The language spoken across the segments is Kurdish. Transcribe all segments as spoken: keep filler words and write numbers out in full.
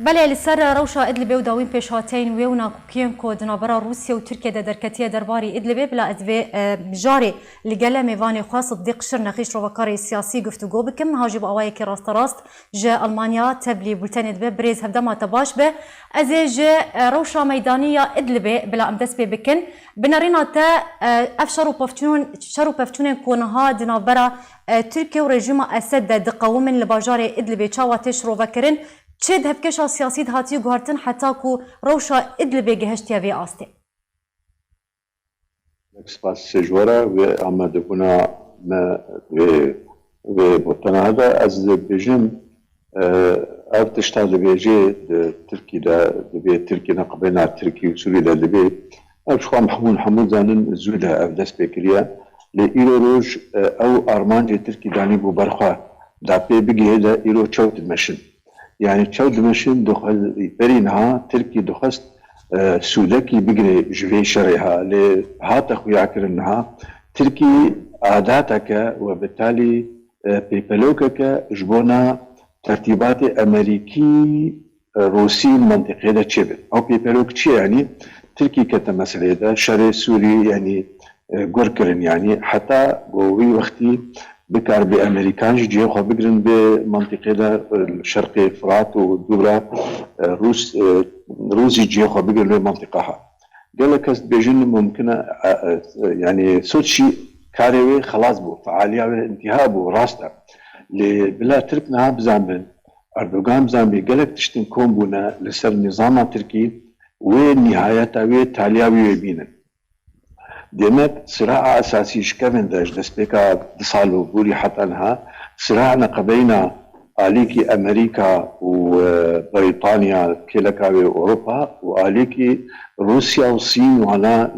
Belê, li ser rewşa Idlibê û dawîn pêşhateyên wê û nakokiyên ku di navbera Rûsya û Tirkiye de derketiye derbarî Idlibê, bila ez vê, e, mijarê li gele mêvanê xwe Sidîq Şirnexîş, rovekarê siyasî, guftûgo bikim. Niha jî bi awayekî rasterast ji Almanya tevlî bultenê dibe. Birêz, hevdema te baş be. Ez ê ji, e, rewşa meydanî ya Idlibê bila em dest pê bikin. Bi nerîna te, e, ev şer û pevçûn-, şer û pevçûnên ku niha di navbera, e, Tirkiye û rejîma Esed de diqewimin li bajarê Idlibê çawa tê şirovekirin? Çi di hevkêşa siyasî de hatiye guhertin heta ku rewşa Idlibê gihiştiye vê astê? Gelek spas ji we re, wê amadebûna me vê, vê botena hebe. Ez dibêjim, e, ev tişta dibêjê di Tirkî de, dibê Tirkî neqibeyna Tirkî û Sûrî de dibê. Ev ji xwe em hemû, hemû zanin zû de ev dest pê kiriye. Lê îro roj, e, ew armancê Tirkî danîbû ber xwe da pê bigihê de îro çew dimeşin. Yani çew dimeşin dixwe-, berî niha Tirkî dixwest, e, sûdekî bigire ji vê şerê ha. Lê hate xuyakirin niha. Tirkî adateke we bi talî, e, pêpelokeke ji bona tertîbatê Emerîkî, e, Rûsî mentiqê de çêbin. Ew pêpelok çi ye? Yani Tirkî kete meseleyê de, şerê Sûrî, yani, e, gur kirin, yani heta ku wî wextî bikar bi Emerîkan jî cihê xwe bigirin bi mentiqê de, e, şerqê Firat û dûra, e, Rûs, e, Rûs jî cihê xwe bigirin wê mentiqa ha. Gelek kes dibêjin mumkin e, e, e, yani Soçî karê wê xelas bû, fealiya wê intiha bû, rast e. Lê bila Tirk niha bizanbin, Erdogan bizanbî gelek tiştin kom bûne li ser nîzama Tirkî, wê nîhayeta wê taliya wî wê bînin. Demek siraa esasî ji kevin de, ji destpêka du sal û borî heta niha, siraa neqebeyna alîkî Emerîka û, e, Brîtanya, kêleka wê Ewropa û alîkî Rûsya û Sîn, wana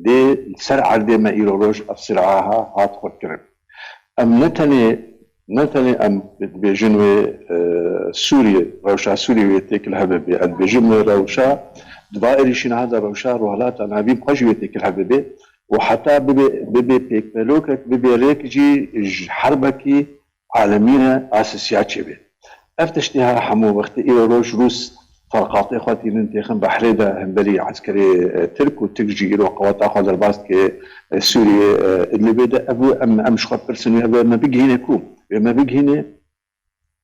lê li ser erdê me îro roj ev siraa ha-, hat xurtkirin. Em ne tenê, ne tenê em dibêjin wê, e, Sûriyê, rewşa Sûriyê wê têkil hebe bê. Em dibêjin wê rewşa, di va êrîşî niha de rewşa Rojhilata Navîn xwe jî wê têkil hebe bê û heta bibe, bibe pêkvelokek, bibe rêk jî ji herbekî alemî re asisiya çêbe. Ev tiştê ha hemû wextê îro roj Rûs ferqatê xwe tînin têxin behrê de hemberî eskerê, e, Tirk û Tirk jî îro qeweta xwe derbas dike, e, Sûriyê, e, Idlibê de. Ev em, em ji xwe pirsin wê, ev me bigihîne ku? Wê me bigihîne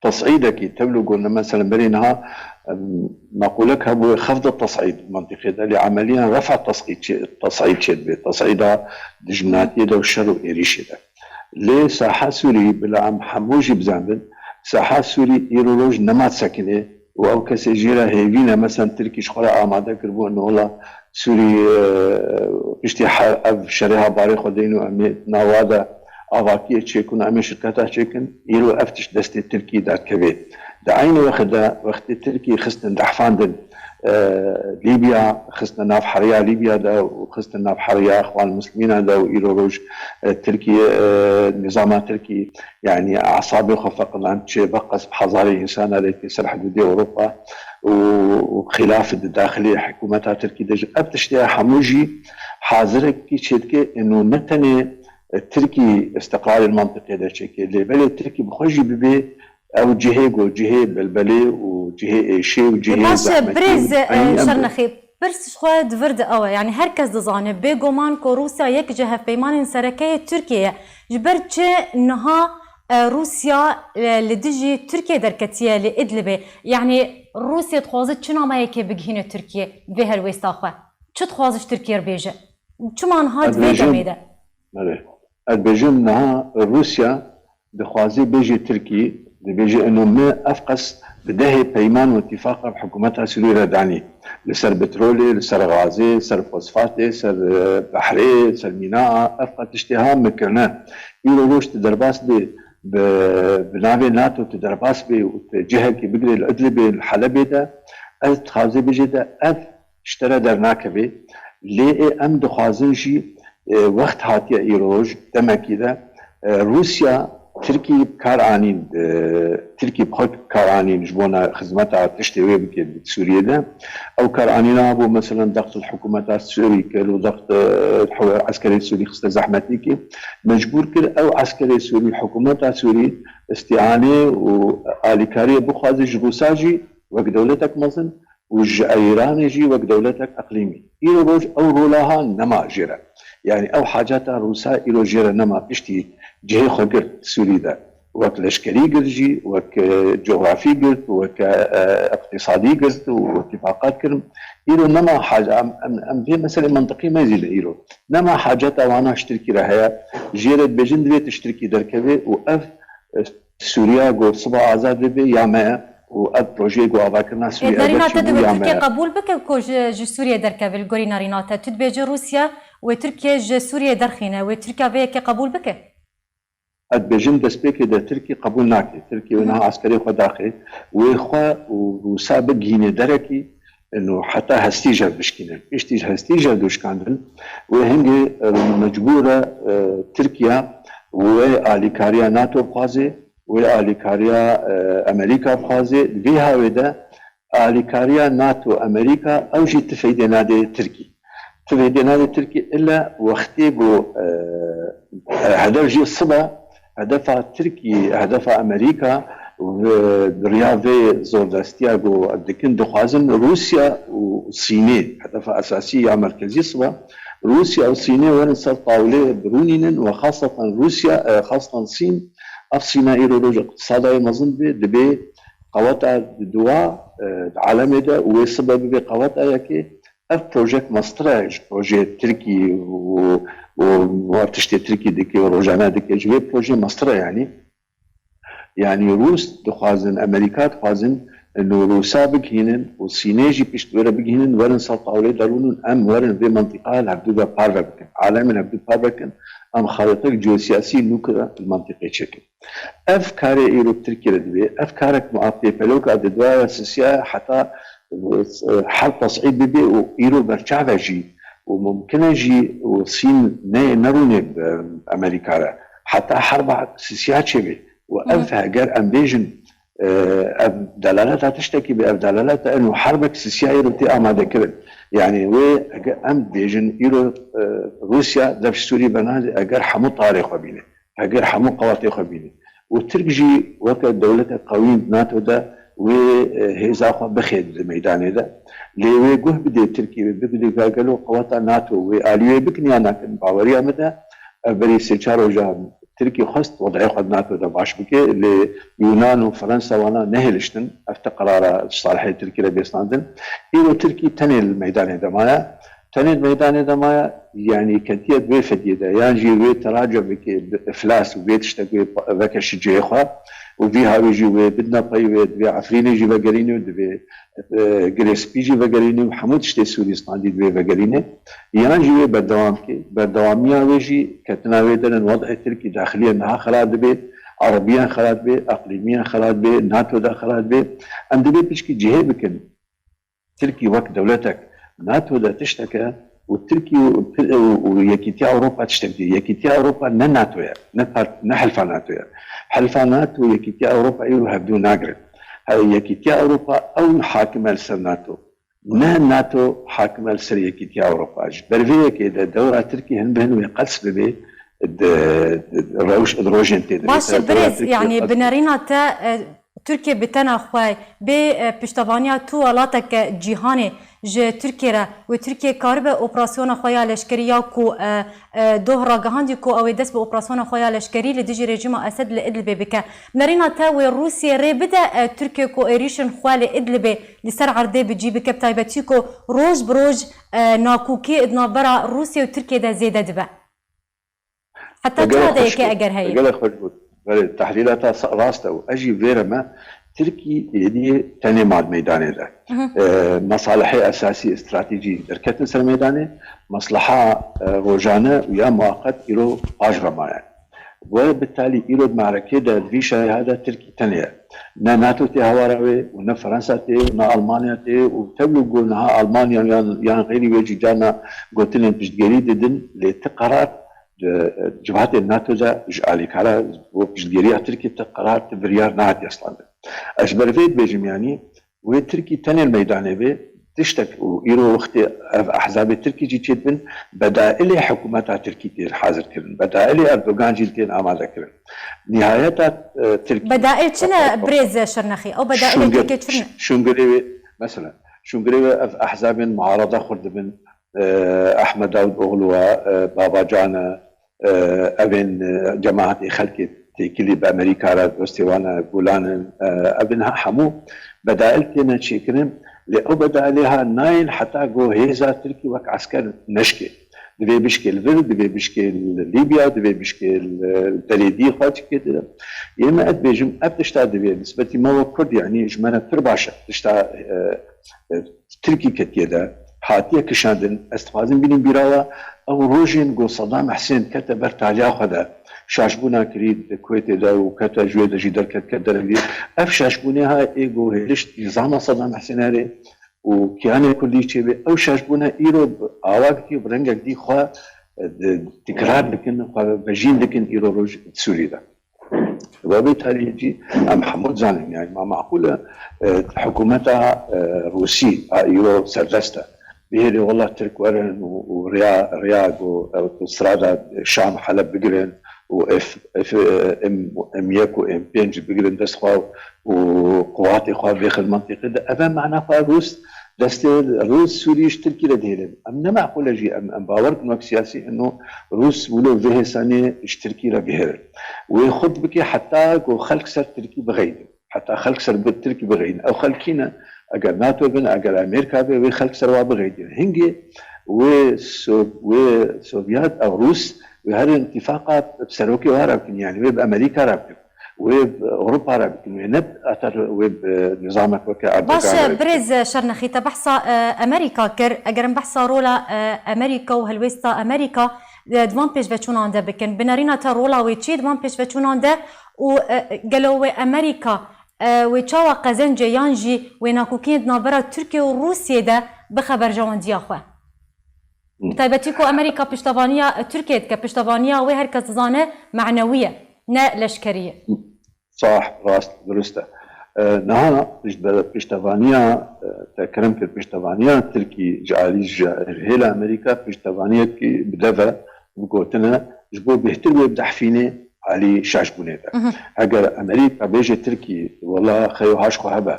tes'îdekî, tevlû got, ne, mesela berê niha, em, meqûlek hebû, xefd tes'îd mentiqê de, lê emeliyan refa tes'îd çê-, tes'îd çêdibe. Tes'îda dijminatiyê de û şer û êrîşê de. Lê saha Sûrî, bila em hemû jî bizanbin, saha Sûrî îro roj nema sekinê û ew kesê jê re hêvî ne, mesela Tirkî ji xwe re amade kiribû, ino wela Sûrî, e, piştî he-, ev şerê ha barê xwe deyn û em ê nawa de avakiyê çêkin û em ê şirketa çêkin, îro ev tişt destê Tirkî dakeve. Di eynî wext de, wextê Tirkî xistin, dehfandin, e, Lîbya, xistin nav heriya Lîbya de û xistin nav heriya Xwan Muslimîna de û îro roj, e, Tirkiye, e, nizama Tirkî, yani, esabê xwe feqinand, çê veqas bi hezarê însana lê tê ser hidûdê Ewropa û, û xilaf di daxilê hikûmeta Tirkî de jî. Ev tiştê hemû jî hazirekî çêdike, ino ne tenê, e, Tirkî istiqrarê li mentiqê de çêke, lê belê Tirkî bi xwe jî bibe ew cihê ku cihê belbelê û cihê êşê û cihê Baş e, zehmetî birêz, û e, eynî em Şernexî, pirs ji xwe di vir de ew e. Yani her kes dizane, bêguman ku Rûsya yek ji hevpeymanên sereke yê Tirkiyê ye. Ji ber çi niha, e, Rûsya, e, li dijî Tirkiyê derketiye li Idlibê? Yani Rûsya dixwaze çi nameyekê bigihîne Tirkiyê vê helwêsta xwe? Çi dixwaze ji Tirkiyê re bêje? Çima niha di vê demê de? Belê. Ez dibêjim niha Rûsya dixwaze bêje Tirkî, dibêje ino me ev qas bi dehê peyman û îtîfaqa bi hikûmeta Sûriyê re danî. Li ser petrolê, li ser gazê, ser fosfatê, ser, e, behrê, ser mîna, ev qas tiştê ha me kirine. Îro roj tu derbas bê, bi, bi navê nato tu derbas bê û tu cihekî bigirê li Idlibê, li Helebê de, ez dixwaze bêje de ev ji te re dernakeve. Lê ê em dixwazin jî, e, wext hatiye îroj, demekî de, e, Rûsya Tirkî bi kar anîn, e, Tirkî bi xwe kar anîn ji bona xizmeta tiştê wê bike di Sûriyê de. Ew kar anîna bû, meselen, dext li hikûmeta Sûrî kir û dext, e, eskerê Sûrî xiste zehmetî kir. Mecbûr kir ew eskerê Sûrî, hikûmeta Sûrî îstîanê û alîkariyê bixwaze ji Rûsa jî wek dewletek mezin û ji Îranê jî wek dewletek eqlîmî. Îro roj ew rola ha nema jê re. Yanî ew haceta Rûsa îro jê re nema piştî cihê xwe girt Sûrî de. Wek leşkerî girt jî, wek, e, cografî girt, wek, e, iqtîsadî girt û wek tîfaqat kirin. Îro nema hac-, em, em, em vê meselê mintiqî mezînin îro. Nema haceta wana ji Tirkî re heye. Jê re dibêjin divê tu ji Tirkî derkevê û ev, e, Sûriya ku siba azad bibe ya me ye û ev projeyê ku avakirina Ê, Sûriye derîna te dibê ya me Tirkiye ye. Qebûl bike ku ji, ji Sûriye derkeve li gorî nerîna te. Tu dibêjî Rûsya wê Tirkiye ji Sûriye derxîne, wê Tirkiya vê yekê qebûl bike? Ez dibêjim destpêkê de Tirkî qebûl nake. Tirkî wê niha eskerê xwe daxê. Wê xwe û Rûsa bigihîne derekî, û heta hestî jev bişkîne. Piştî hestî jev dûşkandin, wê hingê, e, mecbûr e, e, Tirkiye wê alîkariya nato bixwaze, wê alîkariya, e, Amerîka bixwaze. Di vê hawê de alîkariya nato, Amerîka, ew jî ti feydê nade Tirkî. Ti feydê nade Tirkî ille wextê ku, e, e, hedef jî sibe, hedefa Tirkî, hedefa Amerîka, e, bi riya vê zordestiya ku dikin, dixwazin Rûsya û Sînê, hedefa esasî ya merkezî sibe, Rûsya û Sînê werin ser tawlê birûnînin û xaseten Rûsya, e, xaseten Sîn, ev Sîna îro roj iqtisada wê mezin dibe, dibe qeweta dua, e, di alemê de û wê sibe bibe qeweta yekê. Ev projek mestir e ji projeyê Tirkî û, û, û ev tiştê Tirkî dike û rojane dike. Ji vê projeyê mestir e yanî. Yanî Rûs dixwazin, Amerîka dixwazin, û Rûsa bigihînin û Sînê jî pişt wê re bigihînin, werin ser tawlê derûnin, em werin vê mentiqa li hevdû ve parve bikin. Alemên hevdû parve kin, em xarîtek jeosiyasî nû kire li mentiqê çêkin. Ev karê îro Tirkiye re dibe, ev karek muatê peloka di dua sisiya heta, e, her tesîb bibe û îro berçav e jî û mumkin e jî û Sîn ne, nerûne bi Amerîka re. Heta herba sisiya çêbe. Û ev Hı. heger em bêjin, e, ev delaleta tiştekî be, ev delaleta eno herbek sisiya îro tê amadekirin. Yanî wê heger em bêjin îro, e, Rûsya dev ji Sûrî bernade, eger hemû tarê xwe bîne. Heger hemû qewatê xwe bîne û Tirk jî weke dewlete qewî NATO de wê, e, hêza xwe bixê di meydanê de. Lê wê guh bidê Tirkî, wê bibîne ka gelo qeweta NATO wê alî wê bikin ya nakin. Baweriya min de ev berî sê çar rojan Tirkî xwest wedayê xwe di NATO de baş bike, lê Yunan û Fransa wana nehêliştin. Ev ti qerara ji salihê Tirkî re bê standin. Îro Tirkî tenê li meydanê de maye. Tenê di meydanê de maye, yanî ketiye di vê fediyê de, yan jî wê terace bike, bi iflas û vê tiştek wê pa-, veke şicihê xwe û vî hawî jî wê bidna pey wê, divê Efrînê jî vegerîne û divê, e, Girê Spî jî vegerîne û hemû tiştê Sûrî standî divê vegerîne. Yan jî wê berdewam bike. Berdewamiya wê jî ketina wê derin wed'ê Tirkî daxilî niha xera dibe, erebiyan xera dibe, eqlîmiyan xera dibe, NATO de xera dibe. Em divê pişkî cihê bikin. Tirkî wek dewletek NATO de tiştek e û Tirkî û, û, û Yekîtiya Ewropa tiştek dî. Yekîtiya Ewropa ne NATO ye, ne part-, ne Hilfa NATO ye. Hilfa NATO û Yekîtiya Ewropa îro hevdû nagirin. He, Yekîtiya Ewropa ew hakim e li ser NATO. Ne NATO hakim e li ser Yekîtiya Ewropa. Ji ber vê yekê de dewra Tirkî hin bi hin wê qels bibe di, di rewş, di rojên tê de. Baş e, dewra birêz, Tirkî yanî qels bi nerîna te, e, Tirkiye bi tena xwe bê, e, piştevaniya tu welateke cîhanê ji Tirkiye re wê Tirkiye karibe operasyona xwe ya leşkerî ya ku, e, e, doh ragihandî ku ew ê dest bi operasyona xwe ya leşkerî li dijî rejîma Esed li Idlibê bike. Nerîna te wê Rûsiyê rê bide, e, Tirkiye ku êrîşên xwe li Idlibê li ser erdê bi cî bike, bi taybetî ku roj bi roj, e, nakokî di navbera Rûsiyê û Tirkiye de zêde dibe. Heta çi radeyekê eger heye? Gelek xweş got. Belê, tehlîla te sa-, rast e û ez jî vê re me Tirkî êdî tenê ma di meydanê de. Hı hı. E, mesalihê esasî stratejî derketin ser meydanê, mesleha, e, rojane û ya muaqet îro paş ve maye. Wê bi talî îro di merekê de di vî şerê de Tirkî tenê ye. Ne NATO tê hawara wê û ne Fransa tê û ne Almanya tê û tevlû ku niha Almanya yan, yan xeyrî wê jî carna gotinên piştgerî didin, lê ti qerar di, e, civatê NATO de ji alîkara bo piştgiriya Tirkî ti qerar, ti biryar nehatiye standin. Ez ji ber vê dibêjim, yanî wê Tirkî tenê li meydanê bê, tiştek û îro wextê ev ehzabê Tirkî jî çêdibin, bedailê hikûmeta Tirkî tên hazir kirin. Bedailê Erdogan jî tên amade kirin. Nihayeta, e, Tirkî Bedail çi ne birêz Şirnexî? Ew bedailê Tirkê çi ne? Şûngirê wê, mesela, şûngirê wê ev ehzabên muarada xurt dibin, e, Ahmed Davutoğlu e, Babacan e, e, evên, e, cemaetê xelkê têkilî bi Amerîka re dostê wan e, Gulan in, e, evên ha hemû bedail têne çêkirin. Lê ew bedailê ha nayên heta ku hêza Tirkî wek esker neşkê. Divê bişkê li vir, divê bişkê li Lîbya, divê bişkê li derê dî xwe çikê dide. Yê me ez dibêjim, ev tişta divê, nisbetî me wek Kurd, yanî ji me re pir baş e. Tişta, e, e, Tirkî ketiye de, hatiye kişandin, ez dixwazim bînim bîra we, ew rojên ku Sedam Husên kete ber taliya xwe de, şaşbûna kirî di Kuwêtê de û kete ji wê de jî derket, ket derevî. Ev şaşbûnê ha ê ku hêlişt nîzama Sedam Husên herê û kiyanê Kurdî çêbê, ew şaşbûne îro bi awak dî, bi rengek dî xwe, e, di, tikrar dikin, xwe vejîn dikin îro roj di Sûrî de. Babê tarî jî em hemû dizanin, yani ma maqûl e, e, hikûmeta, e, Rûsî a îro serdest e. Bihêlê wela Tirk werin û, û riya, riya ku, e, strada Şam Heleb bigirin û F, F, e, M, M yek û M pênc bigirin dest xwe û quwatê xwe bêxin mantîqê de. Ev e mana xwe Rûs destê Rûs Sûrî ji Tirkî re dihêlin. Em ne meqûl e jî em, em bawer bikin wek siyasî ino Rûs wilo vê hêsanê ji Tirkî re bihêlin. Wê xurt bike heta ku xelk ser Tirkî bixeydin. Heta xelk ser bi Tirkî bixeydin. Ew xelk kî ne? Eger NATO bin, eger Amerîka be, wê xelk ser wa bixeydin. Hingê wê So-, wê Sovyet, ew Rûs, wê herin îtifaqa bi serokê wa re bikin, yani wê bi Amerîka re bikin. Wê bi Ewropa re bikin, wê ne eter wê bi nizamek weke Erdogan Baş e, re bikin. Birêz Şernexî, te behsa, e, Amerîka kir. Eger em behsa rola, e, Amerîka û helwêsta Amerîka, e, di van pêşveçûnan de bikin. Binerîna te rola wê çi ye di van pêşveçûnan de û, e, gelo wê Amerîka, e, wê çawa qezencê yan jî wê nakokiyên di navbera Tirkiye û Rûsiyê de bixe berjewendiya xwe? Bi taybetî ku Amerîka piştevaniya, e, Tirkiye dike, piştevaniya wê her kes dizane manewî ye, ne leşkerî ye. Sah, rast, durust e. E, niha pişt-, piştevaniya, e, te kerem kir, piştevaniya Tirkî ji alî ji hêla Amerîka piştevaniyekî bi dev e, bi gotine ji bo bêhtir wê bidehfînê alî şaşbûnê de. Mhm. Eger Amerîka bêje Tirkî, wela xeyo haş xwe hebe,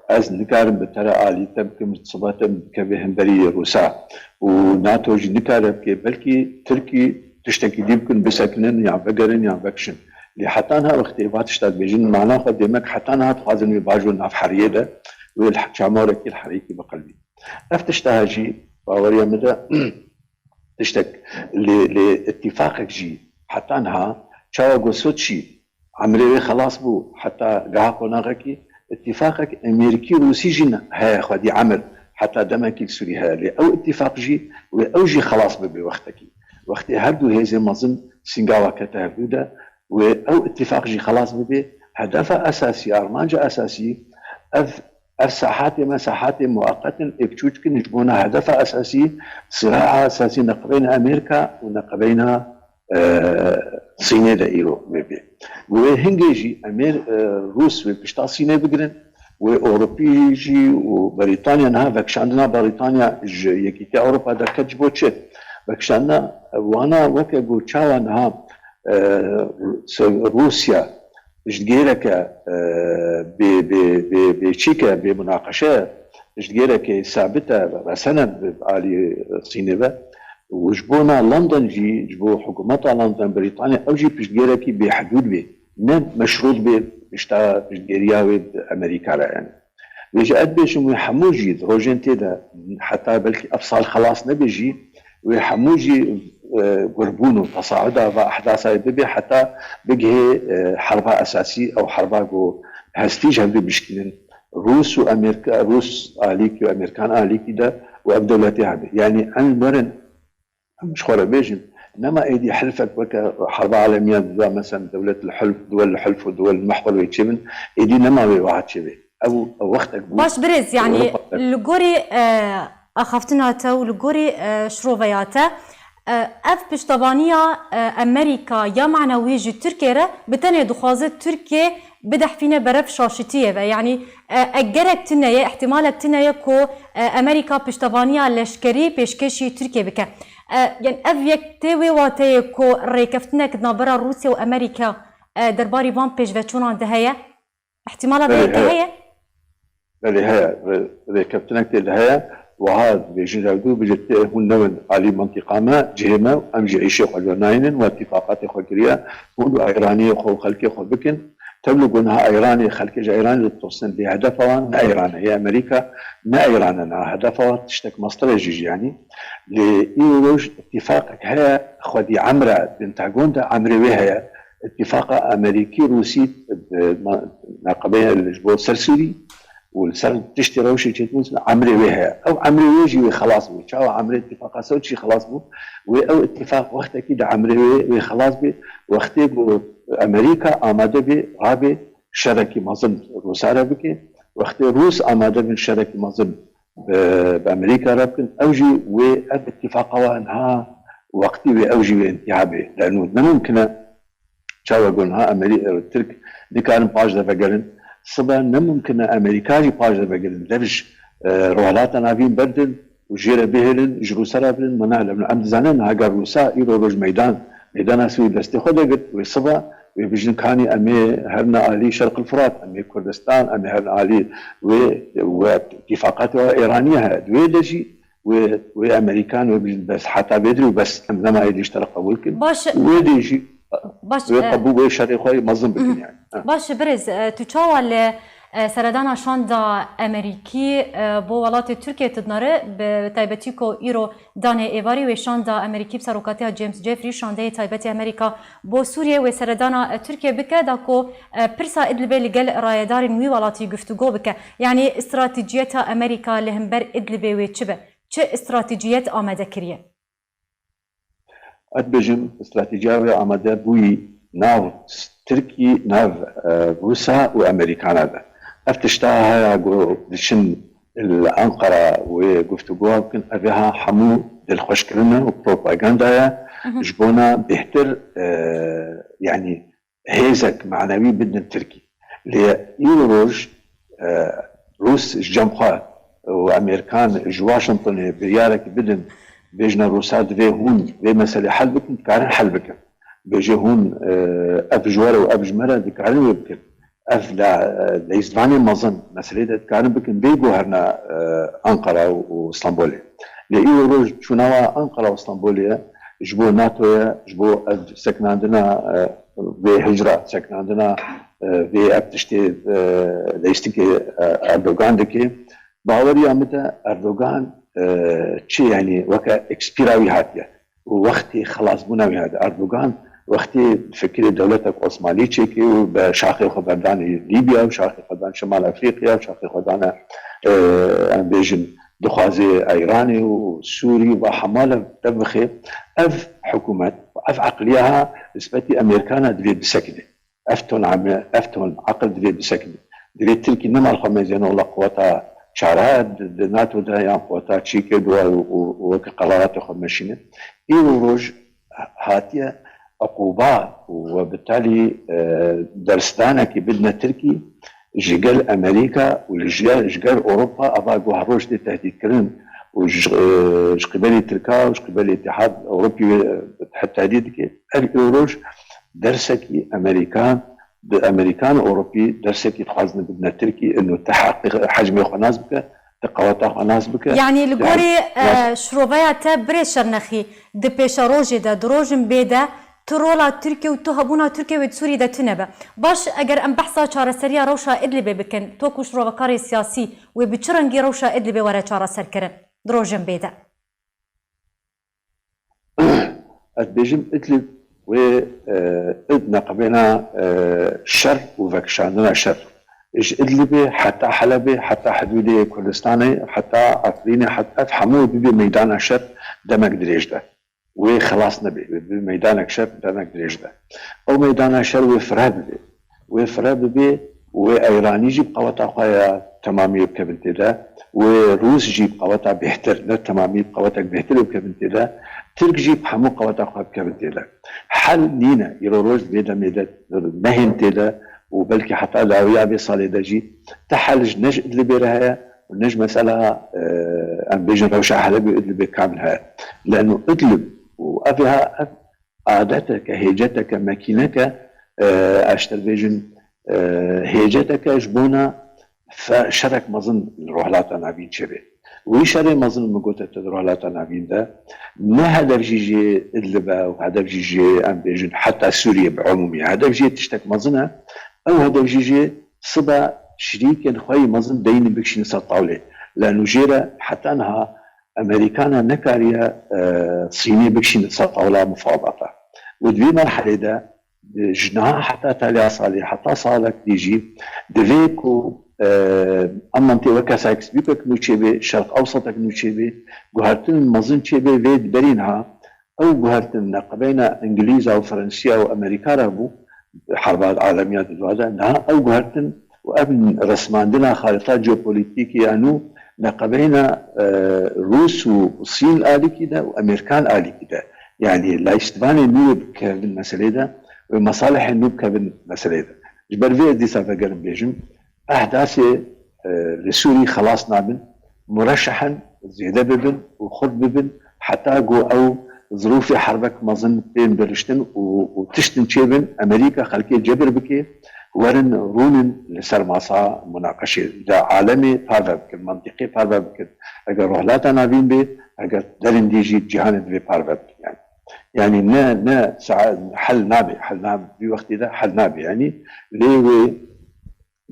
ez nikarim bi te re alî te bikim, siba te bikeve hemberî Rûsa û NATO jî nikare bike, belkî Tirkî tiştekî dî bikin, bisekinin, yan vegerin, yan vekişin. Lê heta niha wextê va tişta dibêjin, mana xwe demek heta niha dixwazin wê bajo navheriyê de, wê li çamorekî li herêkî biqelbî. Ev tişta jî baweriya min de tiştek lê, lê îtîfaqek jî heta niha çawa ku Soçî emrê wê xelas bû, heta geha qonaxekî îtîfaqek Amerîkî Rûsî jî ne-, heye xwedî emir heta demekî li Sûrî heye. Lê ew îtîfaq jî wê ew jî xelas bibe wextekî. Wextê her du hêzê mezin sîngawa kete hevdû de, wê ew îtîfaq jî xelas bibe. Hedefa esasî, armanca esasî ev, ev sahatê me, sahatê muweqet in, ê biçûçik in ji bona hedefa esasî, siraa esasî neqebeyna Amerîka û neqebeyna, e, Sînê de îro wê bê. Wê hingê jî Amer-, e, Rûs wê pişta Sînê bigirin, wê Ewropî jî û Brîtanya, niha vekişandina Brîtanya ji Yekîtiya Ewropa derket ji bo çi? Vekişandina wana weke ku çawa niha, e, Rûsya ji digêreke, e, bê, bê, bê, bê çîke, bê munaqeşe, ji digêreke sabit e, resene bi alî Sînê ve. Û ji bona London jî, ji bo hikûmeta London, Brîtanya, ew jî piştgêrekî bêhedûd bê. Ne meşrût bê, pişta piştgêriya wê bi Amerîka re yani. Wê jî ez dibêjim, wê hemû jî di rojên tê de, heta belkî ev sal xelas nebe jî, wê hemû jî, e, gurbûn û tesaûda va ehdasa bibe heta bigihê, e, herba esasî, ew herba ku hestî ji hevdû bişkînin. Rûs û Amerîka, Rûs alîkî û Amerîkan alîkî de û ev dewletê hebe. Yanî em werin, em ji xwe re bêjin, nema êdî hilfek weke Herba Alemiya dida, mesela dewlet li hilf, duwel li hilf û duwel li mehwer wê çêbin, êdî nema wê wiha çêbê. Ew, ew wextek bû. Baş birêz, yanî Ewropa li gorî, e, axaftina te û li gorî, e, şiroveya te, e, ev piştevaniya, e, Amerîka ya manewî ji Tirkiye re bi tenê dixwaze Tirkiye bidehfîne berev şaşitiyê ve. Yanî, e, e, gerek tune ye, ihtimalek tune ye ku, e, Amerîka piştevaniya leşkerî pêşkêşî Tirkiyê bike. E, yani ev yek tê wê wateyê ku rêkeftinek di navbera Rûsya û Amerîka, e, derbarî van pêşveçûnan de heye? Ihtimala vê Belê, yekê heye. heye? Belê heye. Rê-, rêkeftinek tê de heye. Wiha dibêjin rewdû bicê tê hûn newin alî mintîqa me, cihê me, em jî îşê xwe li nayînin, we tîfaqatê xwe kiriye, hûn û eyraniyê xwe û xelkê xwe bikin. Tevlî ku niha Îranê, xelkê ji Îranê ditirsin, lê hedefa wan ne Îran e, yê Amerîka ne Îran e niha hedefa wan, tiştek mestir e jî, jî yanî. Lê îro roj îtîfaqek heye, xwedî emre Pentagon de emrê wê heye, îtîfaqa Amerîkî Rûsî bi ma-, neqebeyê ji bo ser Sûrî û li ser tiştê rewşê çêtin emrê wê heye. Ew emrê wê jî wê xelas bû. Çawa emrê îtîfaqa Soçî xelas bû? Wê ew îtîfaq wextekî di emrê wê, wê xelas bê. Wextê ku Amerîka amade bê, rabê şerekî mezin Rûsa re bike. Wextê Rûs amade bin şerekî mezin bi, bi Amerîka re bikin, ew jî wê ev îtîfaqa wa niha wextî wê ew jî wê întiha bê. Leno ne mumkin e. Çawa ku niha Amerî-, e, Tirk nikarin paş de vegerin, sibe ne mumkin e Amerîka jî paş de vegerin. Dev ji, e, Rojhilata Navîn berdin û jê re bihêlin, ji Rûsa re birin, mana lem em dizanin, niha ger Rûsa îro roj meydan, meydana Sûrî destê xwe de girt, wê sibe, wê bijin kanî em ê herine alî Şerqil Firat, em ê Kurdistan, em ê herine alî wê, wê îtîfaqatê wa Êranî heye. Di wê de jî wê, wê Amerîkan wê bijin bes, heta bêdirî û bes, em nema êdî ji te re qebûl kin. Baş e. Wê dê jî Baş, wê e, qebûl, wê şerê xwe mezin bikin yani. Ha. Baş e, birêz, e, tu çawa li, e, seredana şanda Amerîkî, e, bo welatê Tirkiye tu dinare, bi taybetî ku îro danê êvarî wê şanda Amerîkî bi serokatiya James Jeffrey, şandeyê taybetê Amerîka bo Sûriye wê seredana, e, Tirkiye bike, da ku, e, pirsa Idlibê li gel rayedarên wî welatî guftûgo bike. Yanî stratejiyeta Amerîka li hember Idlibê wê çi be? Çi stratejiyet amade kiriye? Ez dibêjim, stratejiya wê amade bûyî nav Tirkî, nav, e, Rûsa û Amerîkana de. Ev tişta haya ku diçin li Enqera wê guftûgoya bikin, ev ê ha hemû dilxweşkirine û propaganda ye. Mhm. Ji bona bêhtir, e, yanî hêzek manewî bidin Tirkî. Lê îro roj, e, Rûs ji cem xwe û Amerîkan ji Washingtonê biryarekî bidin, bêjine Rûsa divê hûn vê meselê hel bikin, dikarin hel bikin. Bêje hûn, e, ev ji we re û ev ji me re dikarin wê bikin. Ev la, e, leyîzvanê mezin meselê de dikarin bikin, bê guherina, e, Enqera û, û Stenbolê. Lê îro roj çûna wa Enqera û Stenbolê ye, ji bo NATO ye, ji bo ev sekinandina, e, vê hicra, sekinandina, e, vê ev tiştê, e, leyîstikê, e, Erdogan dike. Baweriya min de Erdogan, e, çi, yanî weke ekspîra wî hatiye û wextê xelasbûna wî hatiye. Erdogan wextê fikirê dewletek Osmanî çêkê û bi şaxê xwe berdanê Lîbya û şaxê xwe dan Şemal Efrîqya û şaxê xwe dane, e, em bêjin, dixwaze Eyranê û Sûrî û hemale te bixê. Ev hikûmet, ev eqliya ha nisbetî Amerîkana divê bisekine. Ev ton ame-, ev ton aqil divê bisekine. Divê Tirkî nema li xwe mêzêne wela quweta çara di, di NATO de yan quweta çîkê de û, û, û weke qeraratê xwe meşîne. Îro roj hatiye eqûba û we bi talî, e, dersdanekî bidine Tirkî ji gel Amerîka û li ji gel, ji gel Ewropa, ava ku her roj tê tehdîtkirin û ji, e, ji qibelê Tirka û ji qibelê Îtihad Ewropî wê, e, tehdît dike. Ev îro roj dersekî Amerîkan, bi Amerîkan û Ewropî dersekî dixwazin bidine Tirkî, ino te heqê hecmê xwe nas bike, te qeweta xwe nas bike. Yanî li gorî, e, şiroveya te birê Şernexî di pêşerojê de, di rojin bê de, tu rola Tirkiye û tu hebûna Tirkiye wê di Sûrî de tune be. Baş, eger em behsa çareseriya rewşa Idlibê bikin, to ku şirovekarê siyasî wê bi çi rengî rewşa Idlibê were çareserkirin di rojin bê de? Ez dibêjim Idlib wê, e, id neqibêna, e, şer û vekişandina şer. Ji Idlibê heta Helebê, heta hidûdê Kurdistanê, heta Efrînê, heta ev hemû bibê meydana şer demek dirêj de. Wê xilas nebe, wê bibê meydanek şer demek dirêj de. Ew meydana şer wê fireh bibe. Wê fireh bibe, wê Eyranî jî bi qeweta xwe ya temamî bikevin tê de, wê Rûs jî bi qeweta bêhtir, ne temamî, bi qewetek bêhtir bikevin tê de, Tirk jî bi hemû qeweta xwe bikevin tê de. Hel nîne, îro roj di vê demê de nehên tê de, û belkî heta dawiya vê salê de jî ti hel ji ne ji Idlibê re heye û ne ji mesela, e, em bêjin rewşa Helebê û Idlibê kamil heye. Leno Idlib û ev ha ev adeteke, hêceteke, mekîneke, e, ez ji te bêjim, e, hêceteke ji bona fe-, şerek mezin li Rojhilata Navîn çêbe. Wî şerê mezin min gote te di Rojhilata Navîn de, ne hedef jî jê Idlib e û hedef jî jê, em bêjin, heta Sûriyê bi umûmî. Hedef jê tiştek mezin e. Ew hedef jî jê siba şirîkên xwe yî mezin deynin bikişînin ser tawlê. Leno jê re heta niha Amerîkana nekariye, e, Sînê bikişîne ser tawla mufawedata. Û di vî merhelê de, e, ji niha heta taliya salê, heta salek dî jî, divê ku, e, em mantê weke Sykes-Picot nû çêbê, Şerq Ewsetek nû çêbê, guhertinên mezin çêbê vê di berî niha, ew guhertin neqebeyna Îngilîza û Fransiya û Amerîka re bû, herba alemiya di dua de, niha ew guhertin û ev resmandina xarîta jeopolîtîkî ya nû neqebeyna, e, Rûs û Sîn alîkî de û Amerîkan alîkî de. Yanî layîstivanê nû yê bikevin meselê de û mesalihê nû bikevin meselê de. Ji ber vê ez dîsa vegerim bêjim, Ehdasê, e, li Sûrî xelas nabin, mureşehin zêde bibin û xurt bibin, heta ku ew zirûfê herbek mezin tên biriştin û, û tiştin çêbin, Amerîka xelkê cebir bike, werin rûnin li ser masa munaqeşê. Li alemê parve bikin, mantîqê parve bikin. Eger Rojhilata Navîn bê, eger derên dî jî cîhanê divê parve bikin. Yani, yani ne, ne saet hel nabe, hel nabe, bir wextê de hel nabe. Yani, lê wê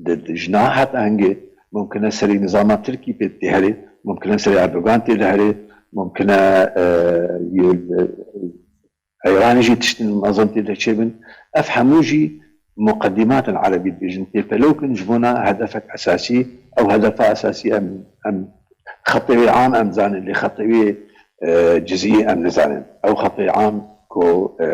di, di, ji niha heta hingê mumkin e serê nizama Tirkî pê tê herê, mumkin e serê Erdogan tê de herê, mumkin e, e, yê, e, Îranê jî tiştin mezin tê de çêbin. Ev hemû jî muqedîmatin erebî dibêjin, têpelewkin ji bona hedefek esasî, ew hedefa esasî em, em xetê wê am em zanin, lê xetê wê, e, cizî em nizanin. Ew xetê am ku, e,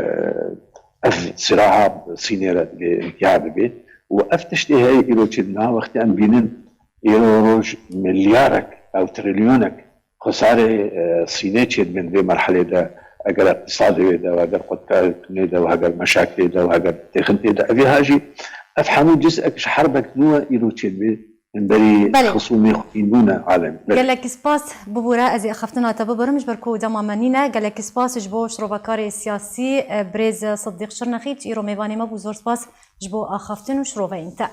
ev siraha Sînê re divê întiha bibe û ev tiştê heye îro çêdina wextê em bînin îro roj milyarek ew trilyonek xwesarê, e, Sînê çêdibin vê merhelê de, eger iqtisadê wê de, eger qutkarkirinê de, eger meşakilê de, eger têxintê de. Evê ha jî ev hemû cizek ji herbek nû ye îro çêdibê. Hemberî Belê. Xisûmê xwînbûne alem. Belê. Gelek spas bibûre ez ê axaftina te bibirim ji ber ku dema me nîne. Gelek spas ji bo şirovekarê siyasî, e, birêz Siddîq Şirnexî, tu îro mêvanê me bû. Zor spas ji bo axaftin û şiroveyên te.